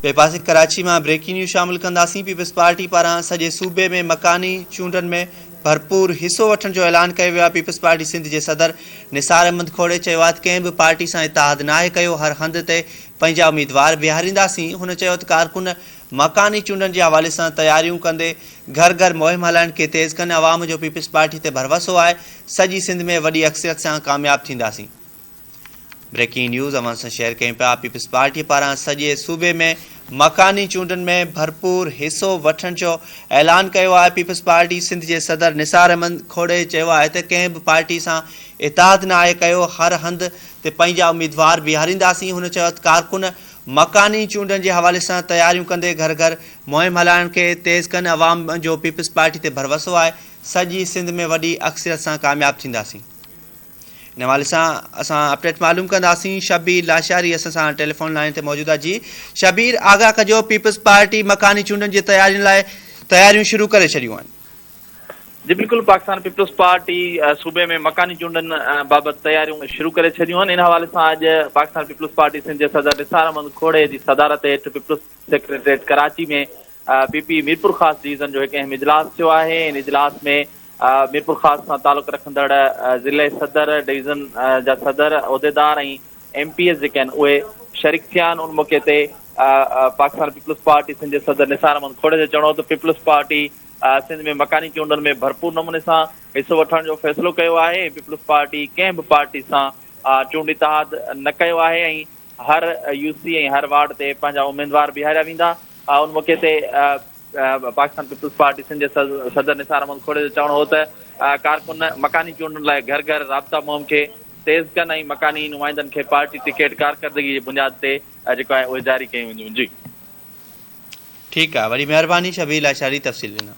ٻئي پاسي ڪراچي مان بريڪنگ نيوز شامل ڪنداسين، پيپلز پارٽي پاران سڄي صوبي ۾ مڪاني چونڊن ۾ ڀرپور حصو وٺڻ جو اعلان ڪيو ويو آهي، پيپلز پارٽي سنڌ جي صدر نثار احمد کوڙي چيو آهي ته ڪنهن به پارٽي سان اتحاد ناهي ڪيو، هر هنڌ تي پنهنجا اميدوار بيهارينداسين، هن چيو ته ڪارڪن مڪاني چونڊن جي حوالي سان تياريون ڪندي گهر گهر مهم هلائڻ کي تيز ڪن، عوام جو پيپلز پارٽي تي ڀروسو آهي، سڄي سنڌ ۾ وڏي اڪثريت سان ڪامياب ٿينداسين. بريڪنگ نيوز اوهان سان شيئر ڪيون پيا پيپلز پارٽي پاران سڄي صوبي ۾ مڪاني چونڊن ۾ ڀرپور حصو وٺڻ جو اعلان ڪيو آهي پيپلز پارٽي سنڌ جي صدر نثار احمد کوڙي چيو آهي ته ڪنهن به پارٽي سان اتحاد ناهي ڪيو هر هنڌ تي پنهنجا اميدوار بيهارينداسين هن چيو ته ڪارڪن مڪاني چونڊن جي حوالي سان تياريون ڪندي گهر گهر مهم هلائڻ کي تيز ڪن عوام جو پيپلز پارٽي تي ڀروسو آهي سڄي سنڌ ۾ وڏي اڪثريت سان ڪامياب ٿينداسين. ان حوالي سان اسان اپڊيٽ معلوم ڪنداسين شبير لاشاري اسان سان ٽيليفون لائين تي موجود آهي جي شبير آگاهه ڪجو پيپلز پارٽي مڪاني چونڊن جي تيارين لاء تياريون شروع ڪري ڇڏيون آهن. جي بلڪل پاڪستان پيپلز پارٽي صوبي ۾ مڪاني چونڊن بابت تياريون شروع ڪري ڇڏيون آهن ان حوالي سان اڄ پاڪستان پيپلز پارٽي سنڌ جي صدر نثار احمد کوڙي جي صدارت هيٺ peoples secretariat Karachi ۾ P P Mirpurkhas division جو هڪ اهم اجلاس ٿيو آهي ان اجلاس ۾ ميرپورخاص سان تعلق رکندڙ ضلعي صدر، ڊويزن جا صدر، عهديدار ۽ ايم پي ايز جيڪي آهن اهي شريڪ ٿيا آهن ان موقعي تي پاڪستان پيپلز پارٽي سنڌ جي صدر نثار احمد کوڙي جو چوڻ هو ته پيپلز پارٽي سنڌ ۾ مڪاني چونڊن ۾ ڀرپور نموني سان حصو وٺڻ جو فيصلو ڪيو آهي ۽ پيپلز پارٽي ڪنهن به پارٽي سان چونڊ اتحاد نه ڪيو آهي ۽ هر يو سي ۽ هر وارڊ تي پنهنجا اميدوار بيهاريا ويندا ان موقعي تي پاڪستان پيپلز پارٽي سنڌ جي صدر نثار احمد کوڙي جو چوڻ هو ته ڪارڪن مڪاني چونڊن لاء گهر گهر رابطا مهم کي تيز ڪن ۽ مڪاني نمائندن کي پارٽي ٽڪيٽ ڪارڪردگي جي بنياد تي جيڪو آهي اهي جاري ڪيون وينديون جي. ٺيڪ آ وڏي مهرباني شبير لاشاري تفصيل ڏنا.